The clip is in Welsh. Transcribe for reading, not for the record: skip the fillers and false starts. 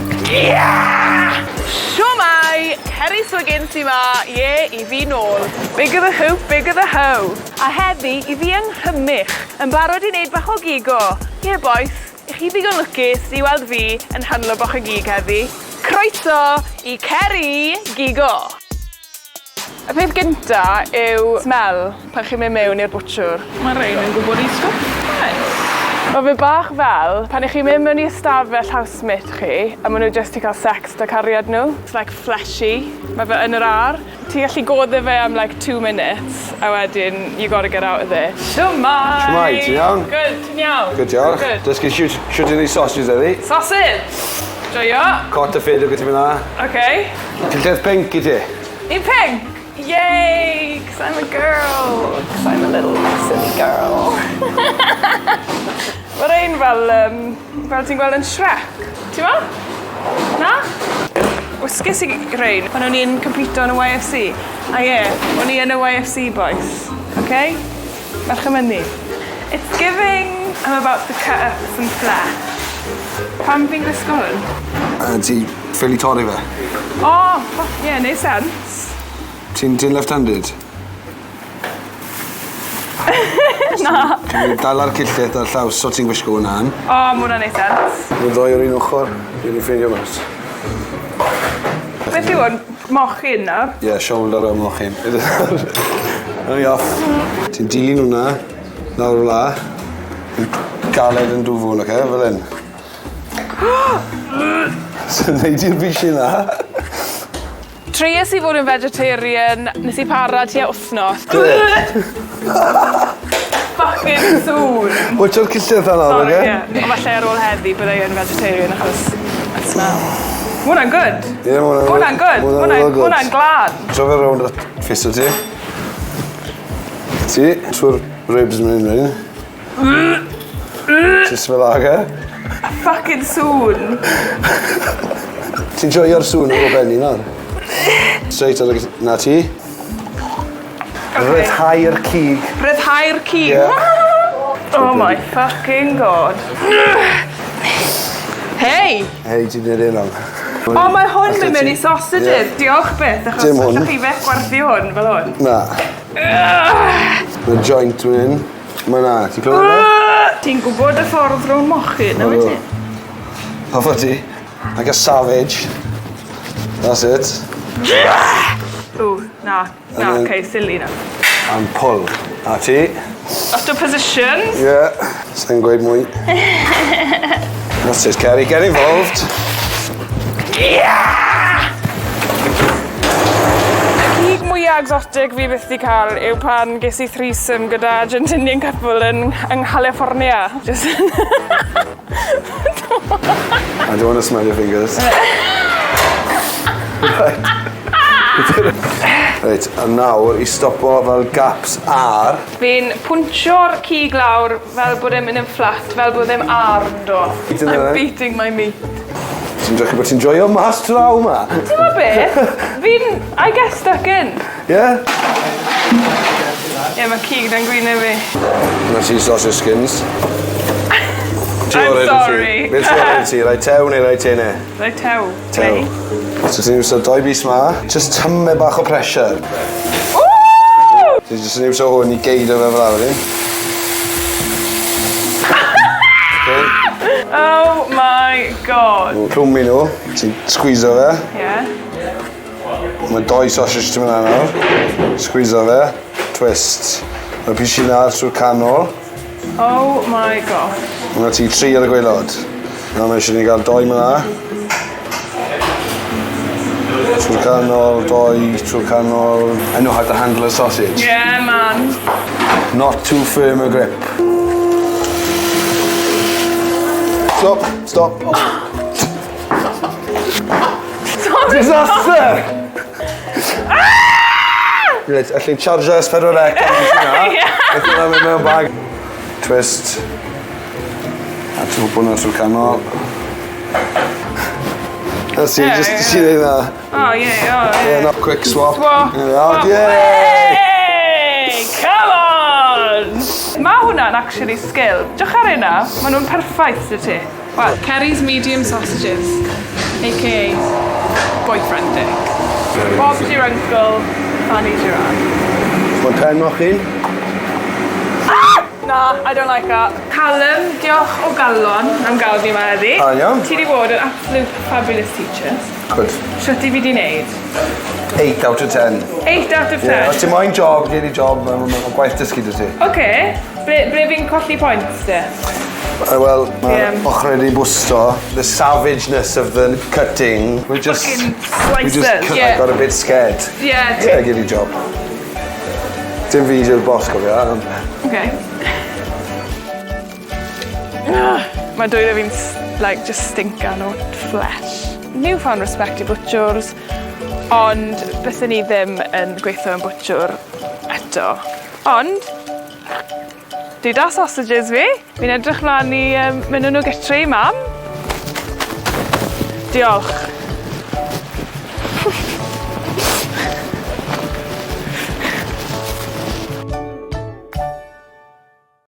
Yeah! Shwmae! Ceri Swiggins sy 'ma, ie, i fi nôl. Bigger the hoop, bigger the hoe. A heddi, i fi yng Nghrymych, yn barod i neud bach o gigo. Ie bois, i chi ddigon lwcus i weld fi yn handlo bach o gig heddi. Croeso i Ceri Gigo! Y peth gynta yw smell pan chi'n mynd mewn i'r bwtsiwr. Mae rhein yn gwybod eu stwff bois. Ma' fe bach fel pan 'ych chi'n mynd mewn i ystafell housemate chi a ma' nw jyst 'di ca'l secs 'da cariad nhw. It's like fleshy. Ma' fe yn yr ar. Ti gallu godde fe am like two minutes a wedyn you gotta get out of there. Shwmai! Shwmai, ti'n iawn? Good, ti'n iawn? Good diolch. Good. Dysgu shwt shwt i neud sausages heddi. Sausage! Joio. Cot a ffedog i ti fan 'na. Oce. Cillell pinc i ti. Un pinc! Yay! Cos I'm a girl. Cos I'm a little silly girl. Mae rhein fel, um, fel ti'n gweld yn Shrek. Ti'n ma? Na? Wisges i rhein pan o'n i'n compito yn y YFC. A ie, o'n i yn y YFC, boys. Okay? Merch y Mynydd. It's giving I'm about to cut up some flesh. Pam fi'n gwisgo hwn? Yy ti ffili torri fe. O! Ffyc ie neud sense. Ti'n ti'n left handed? Na. Ti'n dala'r cillell ar llaw so ti'n gwisgo wnna yn. O ma' wnna'n neud sense. Ma' ddoi o'r un ochor. Fi 'di ffeindio mas. Beth yw 'wn? Mochyn nawr? Ie shoulder y mochyn. Awn ni off. Ti'n dilyn wnna lawr fel 'a. Galed yn dwfwn oce fel 'yn. So neud i'r bishyn 'na. Treies i fod yn vegetarian, nes i para tua wthnos. Do? Fucking sŵn. Watsio'r cyllell 'na nawr Sori oce? ie. Ond falle ar ôl heddi byddai yn vegetarian achos y smell. Ma' wnna'n good. Ie ma' wnna'n Ma' wnna'n good. Ma' Ma' wnna'n wnna'n ma' wnna'n glân. Tro fe rownd at fist o ti. Ti, trwy'r ribs myn 'yn rhein. Jyst fel 'a oce? Fucking sŵn. Ti'n joio'r sŵn o benni nawr? Straight ar y gy- 'na ti. Oce. Ryddhau'r cig. Ryddhau'r cig. Ie. Oh my fucking god. Hei! Hei, ti'n neud e'n iawn. O mae hwn yn mynd i sausages. Diolch byth achos Dim hwn. allwch chi fyth gwerthu hwn fel hwn. Na. Mae joint fan hyn. Mae 'na. Ti'n clywed e? Ti'n gwybod y ffordd rownd mochyn, na wyt ti? Off â ti. Like a savage. That's it. Ww, na. Na, oce, silly na. And pull. A ti. Lot o positions. Ie. Sai'n gweud mwy. That's it, Ceri. Get involved. Yeah! Y cig mwya exotic fi byth 'di ca'l yw pan ges i threesome gyda Argentinian couple yn yng Nghaliffornia. Jyst I don't wanna smell your fingers. Right. Reit, a nawr i stopo fel gaps ar. Fi'n pwncio'r cig lawr fel bod e'n mynd yn fflat, fel bod ddim ar ynddo. I'm beating my meat. Ti'n drych bod ti'n joio mas draw 'ma. T'mo' beth? Fi'n... I get stuck in. Ie? Ie ma' cig 'da'n gwyneb fi. 'Na ti sausage skins. I'm sorry. Beth sy orau i ti? Rai tew neu rai tene? Rai tew. Tew. So ti'n iwso doi bys 'ma, jyst tymed bach o pressure. Ww! Ti jyst yn iwso hwn i geido fe fel 'a wedyn. Okay. Oh my god. Clwmu nhw, ti'n squeezo fe. Ie. Mae doi sausage ti myn 'na nawr. Squeezo fe. Twist. Mae'r pishyn 'na trwy'r canol. Oh my gosh. Ma' 'na ti tri ar y gwaelod. Nawr mae eisiau ni gael doi myn 'na. Trwy'r canol, doi, trwy'r canol. I know how to handle a sausage. Yeah man. Not too firm a grip. Stop, stop. Sorry. Disaster! Ah! Reit, allai chargio S4C am hwnna. Ie. Beth hwnna mynd mewn bag. Twist. A ti'n hwpo hwnna trwy'r canol. That's it, just Yeah, ti neud na. Oh yeah, oh yeah. Yeah, not quick swap. Swap. There we are. Swap. Yay! Hey! Come on! Mae hwnna'n actually skill. Diolch ar hynna, maen nhw'n perffaith dy ti. Wel, Kerry's medium sausages. AKA boyfriend Dick. Bob's your uncle, Fanny's your aunt. Mae'n pen mochyn. Na, I don't like that. Callum, diolch o galon am gael fi yma heddi. Ah, iawn. Ti di bod yn absolute fabulous teacher. Good. Shwt i fi di wneud? 8 out of 10. 8 out of 10. Yeah, os ti moyn job, gei di job, mae'n ma, ma gwaith dysgu dy ti. Oce, ble, ble fi'n colli points de? Wel, mae Ie. ochr wedi bwsto. The savageness of the cutting. We just... Fucking We just slices, cut, yeah. I got a bit scared. Yeah. Yeah, gei di job. Dim fi yw'r boss, cofio. ond- Okay. Ah, Mae dwylo fi'n s- like, just stinkan o flesh. Newfound respect i bwtshwrs, ond byswn ni ddim yn gweithio yn bwtshwr eto. Ond, dwi da sausages fi. Fi'n edrych mlaen i um, mynd â nhw gytre i mam. Diolch.